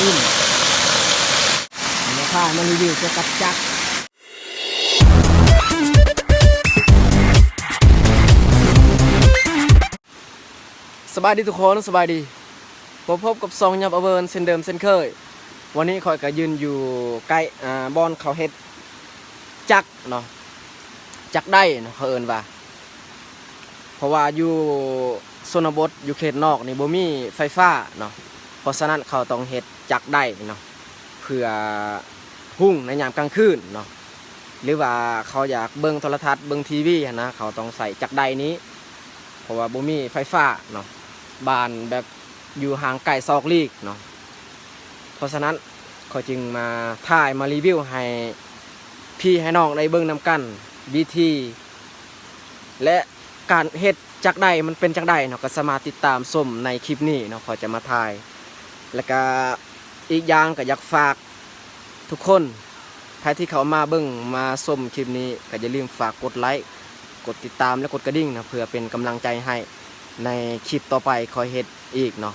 ນ ແມ່ຄ້າມາຣີວິວກ່ຽວກັບຈັກ. ສະບາຍດີທຸກຄົນ ສະບາຍດີ ມາພົບກັບຊ່ອງຫຍັບອາເວີນເຊັ່ນເດີມເຊັ່ນເຄີຍ. ວັນນີ້ຂ້ອຍກໍຢືນຢູ່ໃກ້ ອ່າ ບ່ອນເຂົາເຮັດຈັກເນາະ ຈັກໄດ້ເນາະ ເຂົາເອີ້ນວ່າ ເພາະວ່າຢູ່ຊົນນະບົດ ຢູ່ເຂດນອກນີ້ບໍ່ມີໄຟຟ້າເນາະ ເພາະສະນັ້ນເຂົາຕ້ອງເຮັດຈັກໄດ້ເນາະ ເພື່ອຮຸ່ງໃນຍາມກາງຄືນເນາະ ຫຼືວ່າເຂົາຢາກເບິ່ງໂທລະທັດ ເບິ່ງທີວີຫັ້ນນະ ເຂົາຕ້ອງໃຊ້ຈັກໄດ້ນີ້ ເພາະວ່າບໍ່ມີໄຟຟ້າເນາະ ບ້ານແບບຢູ່ຫ່າງໄກສອກຫຼີກເນາະ. ເພາະສະນັ້ນ ຂ້ອຍຈຶ່ງມາຖ່າຍ ມາຣີວິວໃຫ້ພີ່ໃຫ້ນ້ອງໄດ້ເບິ່ງນຳກັນ ວິທີ ແລະ ການເຮັດຈັກໄດ້ມັນເປັນຈັ່ງໃດເນາະ ກໍສາມາດຕິດຕາມຊົມໃນຄລິບນີ້ເນາະ ຂ້ອຍຈະມາຖ່າຍ. ແລ້ວກະອີກຢ່າງກໍຢາກຝາກທຸກຄົນ ໃຜທີ່ເຂົ້າມາເບິ່ງມາຊົມຄລິບນີ້ ກໍຢ່າລືມຝາກກົດໄລ ກົດຕິດຕາມ ແລະ ກົດກະດິ່ງເນາະ ເພື່ອເປັນກຳລັງໃຈໃຫ້ໃນຄລິບຕໍ່ໄປຂ້ອຍເຮັດອີກເນາະ.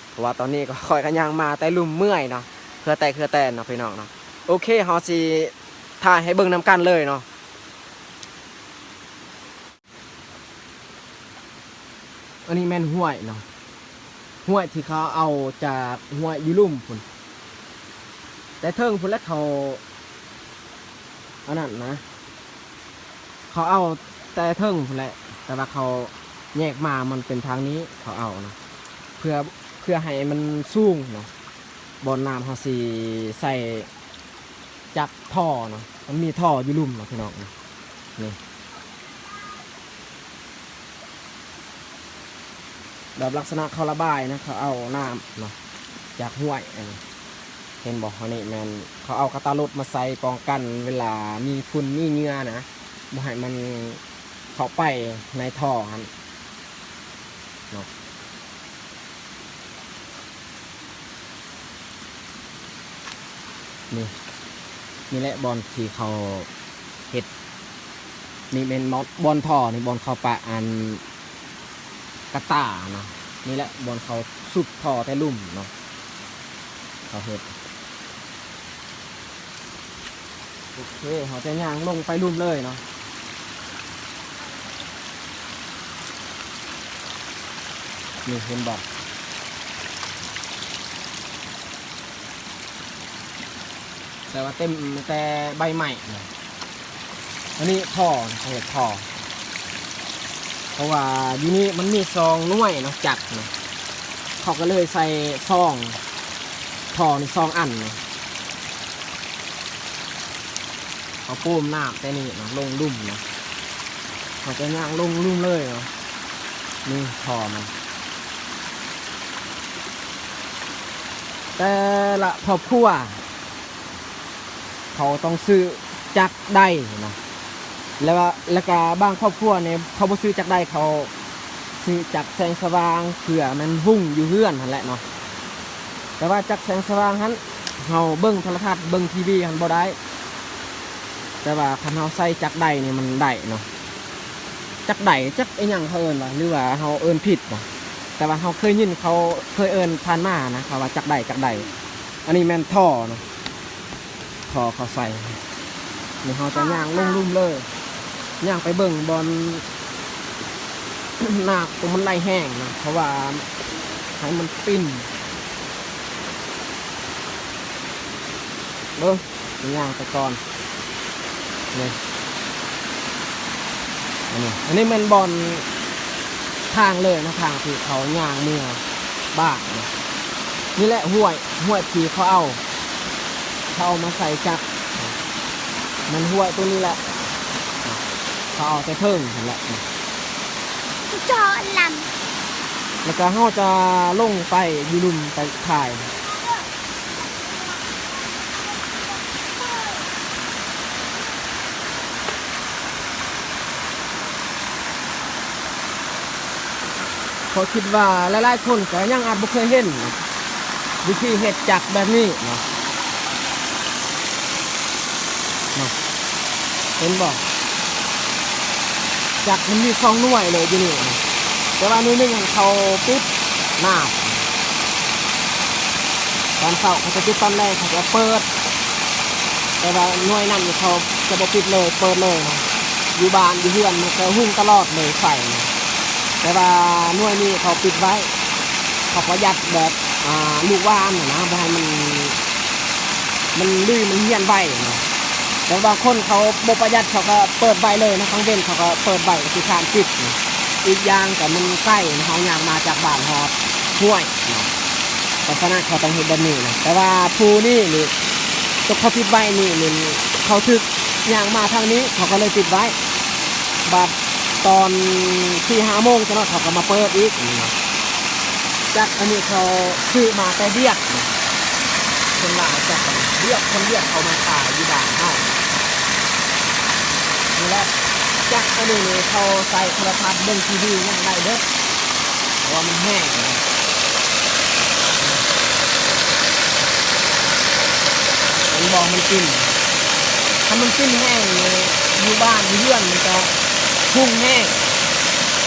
ເພາະວ່າຕອນນີ້ກໍ ຂ້ອຍກໍຍ່າງມາແຕ່ລຸ່ມເມື່ອຍເນາະ ເຫື່ອແຕກເຫື່ອແຕນເນາະ ພີ່ນ້ອງເນາະ. ໂອເຄ ເຮົາຊິຖ່າຍໃຫ້ເບິ່ງນຳກັນເລີຍເນາະ. ອັນນີ້ແມ່ນຫ້ວຍເນາະ ຫ້ວຍທີ່ເຂົາເອົາຈາກຫ້ວຍຢູ່ລຸ່ມພຸ້ນ ແຕ່ເທິງພຸ້ນແຫຼະ ເຂົາ ອັນນັ້ນນະ ເຂົາເອົາແຕ່ເທິງພຸ້ນແຫຼະ ແຕ່ວ່າເຂົາແຍກມາ ມັນເປັນທາງນີ້ ເຂົາເອົານະ ເພື່ອ ເພື່ອໃຫ້ມັນສູງເນາະ ບ່ອນນ້ຳເຮົາຊິໃສ່ຈັກທໍ່ເນາະ ມັນມີທໍ່ຢູ່ລຸ່ມເນາະ ພີ່ນ້ອງເນາະ. ນີ້ ແບບລັກສະນະເຂົາລະບາຍນະ ເຂົາເອົານ້ຳເນາະ ຈາກຫ້ວຍ ອັນນີ້ ເຫັນບໍ່? ອັນນີ້ແມ່ນເຂົາເອົາກະຕ່າລົດມາໃສ່ປ້ອງກັນເວລາມີຝຸ່ນມີເຫຍື້ອນະ ບໍ່ໃຫ້ມັນເຂົ້າໄປໃນທໍ່ຫັ້ນເນາະ. ນີ້ ນີ້ແຫຼະບ່ອນທີ່ເຂົາເຮັດ ນີ້ແມ່ນບ່ອນ ບ່ອນທໍ່ ນີ້ບ່ອນເຂົາປະອັນກະຕ່ານະ ນີ້ແຫຼະບ່ອນເຂົາຊຸບທໍ່ແຕ່ລຸ່ມເນາະ ເຂົາເຮັດ. ໂອເຄ ເຮົາຈະຍ່າງລົງໄປລຸ່ມເລີຍເນາະ. ນີ້ເຫັນບໍ່? ແຕ່ວ່າເຕັມແຕ່ໃບໄມ້ນະ. ອັນນີ້ທໍ່ນະ ເຂົາເຮັດທໍ່ ເພາະວ່າຢູ່ນີ້ມັນມີຊ່ອງໜ່ວຍເນາະ ຈັກນະ ເຂົາກໍເລີຍໃສ່ຊ່ອງທໍ່ນີ້ສອງອັນນະ. ເຂົາໂປ້ມນ້ຳແຕ່ນີ້ນະ ລົງລຸ່ມນະ ເຂົາຈະຍ່າງລົງລຸ່ມເລີຍເນາະ. ນີ້ທໍ່ມັນ ແຕ່ລະຄອບຄົວ ເຂົາຕ້ອງຊື້ຈັກໄດ້ນະ ແລ້ວວ່າ ແລ້ວກະບາງຄອບຄົວນີ້ ເຂົາບໍ່ຊື້ຈັກໄດ້ ເຂົາຊື້ຈັກແສງສະຫວ່າງ ເພື່ອມັນຮຸ່ງຢູ່ເຮືອນຫັ້ນແຫຼະເນາະ. ແຕ່ວ່າຈັກແສງສະຫວ່າງຫັ້ນ ເຮົາເບິ່ງໂທລະທັດ ເບິ່ງທີວີຫັ້ນບໍ່ໄດ້ ແຕ່ວ່າຄັນເຮົາໃຊ້ຈັກໄດ້ນີ້ມັນໄດ້ເນາະ. ຈັກໄດ້ ຈັກອີ່ຫຍັງເຂົາເອີ້ນວ່າ ຫຼືວ່າເຮົາເອີ້ນຜິດບໍ່? ແຕ່ວ່າເຮົາເຄີຍຍິນ ເຂົາເຄີຍເອີ້ນຜ່ານມານະ ເຂົາວ່າຈັກໄດ້ ຈັກໄດ້. ອັນນີ້ແມ່ນທໍ່ເນາະ ທໍ່ເຂົາໃສ່. ນີ້ເຮົາຈະຍ່າງລົງລຸ່ມເລີຍ ຍ່າງໄປເບິ່ງບ່ອນນ້ຳຕົວມັນໄຫຼແຮງນະ ເພາະວ່າໃຫ້ມັນປິ່ນ ເບິ່ງ ຍ່າງໄປກ່ອນ. ນີ້ ອັນນີ້ ອັນນີ້ແມ່ນບ່ອນທາງເລີຍນະ ທາງທີ່ເຂົາຍ່າງເມືອບ້ານນະ. ນີ້ແຫຼະຫ້ວຍ ຫ້ວຍທີ່ເຂົາເອົາ ເຂົາເອົາມາໃສ່ຈັກ ແມ່ນຫ້ວຍຕົວນີ້ແຫຼະ ເຂົາເອົາແຕ່ເທິງຫັ້ນແຫຼະ. ເຈາະລຳ ແລ້ວກະເຮົາຈະລົງໄປຢູ່ລຸ່ມໄປຖ່າຍ. ເພາະຄິດວ່າຫຼາຍໆຄົນກໍຍັງອາດບໍ່ເຄີຍເຫັນວິທີເຮັດຈັກແບບນີ້ເນາະ ເນາະ ເຫັນບໍ່? ຈັກມັນມີສອງໜ່ວຍເລີຍຢູ່ນີ້ ແຕ່ວ່າໜ່ວຍໜຶ່ງຫັ້ນເຂົາປິດນ້ຳ ຕອນເຊົ້າເຂົາຈະປິດ ຕອນແລງເຂົາຈະເປີດ ແຕ່ວ່າໜ່ວຍນັ້ນເຂົາຈະບໍ່ປິດເລີຍ ເປີດເລີຍນະ. ຢູ່ບ້ານຢູ່ເຮືອນມັນກະຮຸ່ງຕະຫຼອດເລີຍໄຟນະ ແຕ່ວ່າໜ່ວຍນີ້ເຂົາປິດໄວ້ ເຂົາປະຢັດແບບ ອ່າ ລູກຫວ່ານນະ ບໍ່ໃຫ້ມັນ ມັນລຸຍມັນຮຽນໄວນະ. ແຕ່ບາງຄົນເຂົາບໍ່ປະຢັດ ເຂົາກະເປີດໄວ້ເລີຍນະ ກາງເວັນເຂົາກະເປີດໄວ້ ກະຂີ້ຄ້ານປິດນະ. ອີກຢ່າງກະມັນໄກ ເຮົາຍ່າງມາຈາກບ້ານຮອດຫ້ວຍເນາະ ເພາະສະນັ້ນເຂົາຕ້ອງເຮັດແບບນີ້ນະ. ແຕ່ວ່າຜູ້ນີ້ນີ້ ໂຕເຂົາປິດໄວ້ນີ້ ນີ້ ເຂົາຖືກຍ່າງມາທາງນີ້ ເຂົາກະເລີຍປິດໄວ້. ບາດຕອນສີ່ຫ້າໂມງຈັ່ງເນາະ ເຂົາກະມາເປີດອີກ. ຈັກອັນນີ້ເຂົາຊື້ມາແຕ່ວຽດ ເພິ່ນວ່າຈັກອັນວຽດ ຄົນວຽດເຂົາມາຂາຍຢູ່ບ້ານເຮົານີ້ແຫຼະ. ຈັກອັນນີ້ນີ້ເຂົາໃສ່ໂທລະທັດເບິ່ງທີວີຫຍັງໄດ້ເບິດ ເພາະວ່າມັນແຮງ ເຫັນບໍ່ ມັນປິ່ນ ຄັນມັນປິ່ນແຮງນີ້ ຢູ່ບ້ານຢູ່ເຮືອນມັນກະຮຸ່ງແຮງ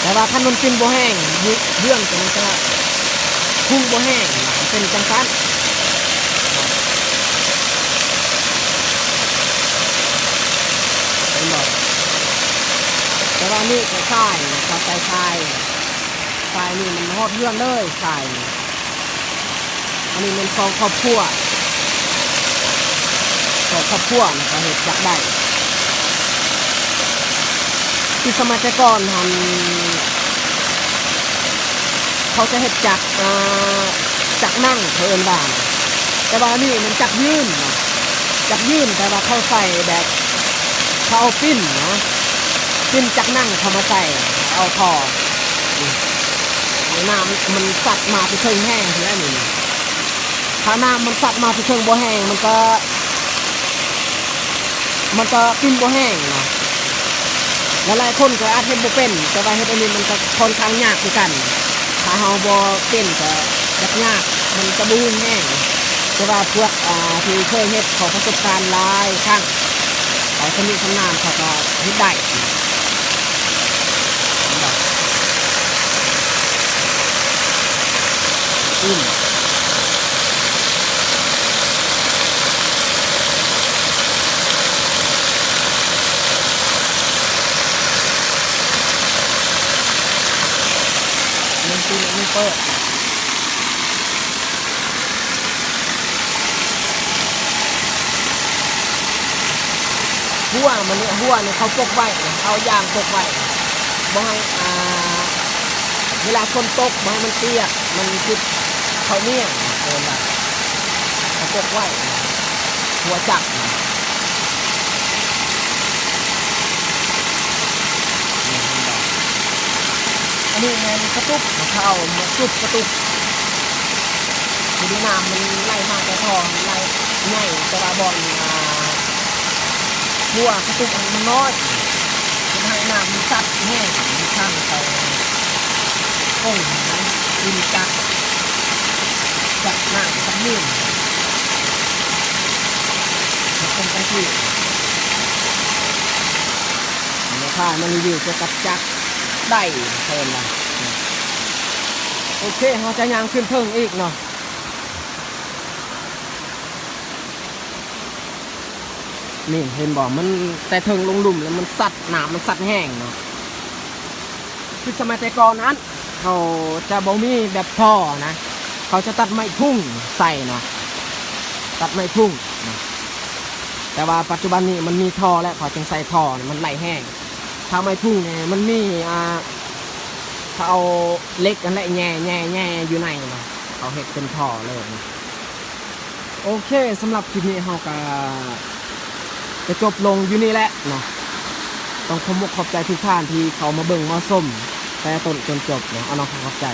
ແຕ່ວ່າຄັນມັນປິ່ນບໍ່ແຮງ ຢູ່ເຮືອນກະມັນກະຮຸ່ງບໍ່ແຮງ ເປັນຈັ່ງຊັ້ນ ເຫັນບໍ່. ແຕ່ວ່ານີ້ກະຊາຍ ເຂົາໃສ່ຊາຍ ຊາຍນີ້ມັນຮອດເຮືອນເລີຍ ຊາຍນີ້. ອັນນີ້ແມ່ນສອງຄອບຄົວ ສອງຄອບຄົວນີ້ເຂົາເຮັດຈັກໄດ້. ຄືສະໄໝແຕ່ກ່ອນຫັ້ນ ເຂົາຈະເຮັດຈັກ ອ່າ ຈັກນັ່ງ ເຂົາເອີ້ນວ່າ ແຕ່ວ່າອັນນີ້ແມ່ນຈັກຢືນເນາະ ຈັກຢືນ ແຕ່ວ່າເຂົາໃສ່ແບບ ເຂົາເອົາປິ່ນນະ ປິ່ນຈັກນັ່ງເຂົ້າມາໃສ່ ເອົາທໍ່ ນີ້ ນ້ຳມັນຊັດມາແຕ່ເທິງແຮງພຸ້ນແຫຼະນີ້. ຖ້ານ້ຳມັນຊັດມາແຕ່ເທິງບໍ່ແຮງ ມັນກະ ມັນກະປິ່ນບໍ່ແຮງນະ. ຫຼາຍໆຄົນກະອາດເຮັດບໍ່ເປັນ ແຕ່ວ່າເຮັດອັນນີ້ມັນກະຂ້ອນຂ້າງຍາກຄືກັນ ຖ້າເຮົາບໍ່ເປັນກະຍາກໆ ມັນຈະບໍ່ຮຸ່ງແຮງ. ແຕ່ວ່າພວກ ອ່າ ທີ່ເຄີຍເຮັດ ເຂົາປະສົບການຫຼາຍຄັ້ງ ເຂົາຊຳນິຊຳນານ ເຂົາກະເຮັດໄດ້. ອືມ ມັນປິດ ມັນເປີດ. ຫົວມັນນີ້ ຫົວນີ້ເຂົາປົກໄວ້ ເອົາຢາງປົກໄວ້ ບໍ່ໃຫ້ ອ່າ ເວລາຝົນຕົກບໍ່ໃຫ້ມັນປຽກ ມັນຕິດເຂົ້າໜຽງ ເອີ້ນວ່າເຂົາປົກໄວ້ ຫົວຈັກ. ອັນນີ້ແມ່ນກະຕຸກ ເຂົາເອົາມາຕຸກກະຕຸກ ຄືນ້ຳມັນໄຫຼມາແຕ່ທໍ່ ໄຫຼໃຫຍ່ ແຕ່ວ່າບ່ອນ ອ່າ ຫົວກະຕຸກມັນນ້ອຍ ເຮັດໃຫ້ນ້ຳມັນຊັດແຮງ ມັນຊັນໄປກົງນະ ດິນຈັກ ຈັກນ້ຳຈັກດິນ ມັນເປັນຈັ່ງຊີ້. ແມ່ຄ້າມາຣີວິວກ່ຽວກັບຈັກໄດ້ ເພິ່ນວ່າ. ໂອເຄ ເຮົາຈະຍ່າງຂຶ້ນເທິງອີກເນາະ. ນີ້ເຫັນບໍ່ ມັນແຕ່ເທິງລົງລຸ່ມແລ້ວມັນຊັດ ນ້ຳມັນຊັດແຮງເນາະ. ຄືສະໄໝແຕ່ກ່ອນຫັ້ນ ເຂົາຈະບໍ່ມີແບບທໍ່ນະ ເຂົາຈະຕັດໄມ້ພຸ້ງໃສ່ນະ ຕັດໄມ້ພຸ້ງນະ. ແຕ່ວ່າປັດຈຸບັນນີ້ມັນມີທໍ່ແລ້ວ ເຂົາຈຶ່ງໃສ່ທໍ່ ມັນໄຫຼແຮງ. ຖ້າໄມ້ພຸ້ງນີ້ມັນມີ ອ່າ ເຂົາເອົາເຫຼັກຫັ້ນແຫຼະແຍ່ໆໆຢູ່ໃນນະ ເຂົາເຮັດເປັນທໍ່ເລີຍ. ໂອເຄ ສຳລັບຄລິບນີ້ເຮົາກະຈະຈົບລົງຢູ່ນີ້ແຫຼະເນາະ. ຕ້ອງຂອບອົກຂອບໃຈທຸກທ່ານທີ່ເຂົ້າມາເບິ່ງມາຊົມແຕ່ຕົ້ນຈົນຈົບເນາະ. ເອົາເນາະ ຂອບໃຈ.